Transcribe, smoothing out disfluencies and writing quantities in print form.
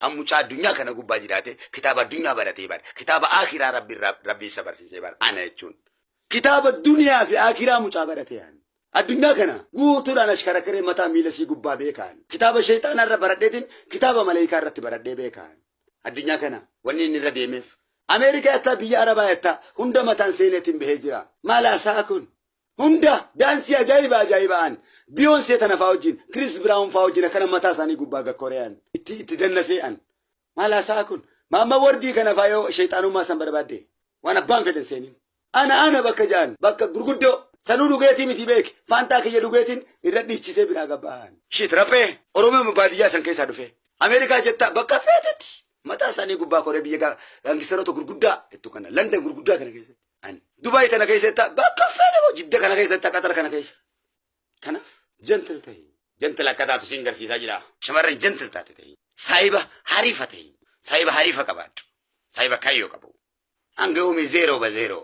An mucaa addunyaa kana gubbaa jiraate, kitaaba addunyaa baratee bara. Kitaaba akiraa Rabbi Rabbi isa barsiisee bara. Ana jechuun. Kitaaba duniyaa fi akiraa mucaa baratee an. Addunyaa kana guutuudhaan ashkarakaree mataa miila sii gubbaa beekaan. Kitaaba sheexaanaa irra baradheetiin kitaaba maleekaa irratti baradhee beekaan. Addunyaa kana wanni inni irra deemeef. Ameerikaa jettaa, biyya Arabaa jettaa, hunda mataan seeneetiin bahee jira. Maal haasa'a kun? Hunda daansii ajaa'iba ajaa'iba'an Beyoncé tana faa wajjin, Chris Brown faa wajjin akkana mataa isaanii gubbaa gakkore'an itti itti dannasee an. Maal haasa'a kun? Maamma wardii kana faa yoo sheexaanummaa san barbaadde waan abbaan fedhan seenin. Ana ana bakka ja'an bakka gurguddoo sanuu dhugeetii miti beek, faantaa kiyya dhugeetiin irra dhiichisee biraa gabba'an. Shit raphee Oromoo baadiyyaa san keessaa dhufe. Ameerikaa jettaa bakka feetetti mataa isaanii gubbaa koree biyya gaangistaroota gurguddaa jettu kana, London gurguddaa kana keessatti. An Dubaay kana keessatti, bakka fedhe moo Jidda kana keessatti, Qatar kana keessa. Kanaaf gentle ta'i. Gentle akka taatu siin garsiisaa jira. Shamarran gentle taate ta'i. Saayiba hariifa ta'i. Saayiba hariifa qabaadhu. Saayiba kaayyoo qabu. Hanga yoomii zero ba zero?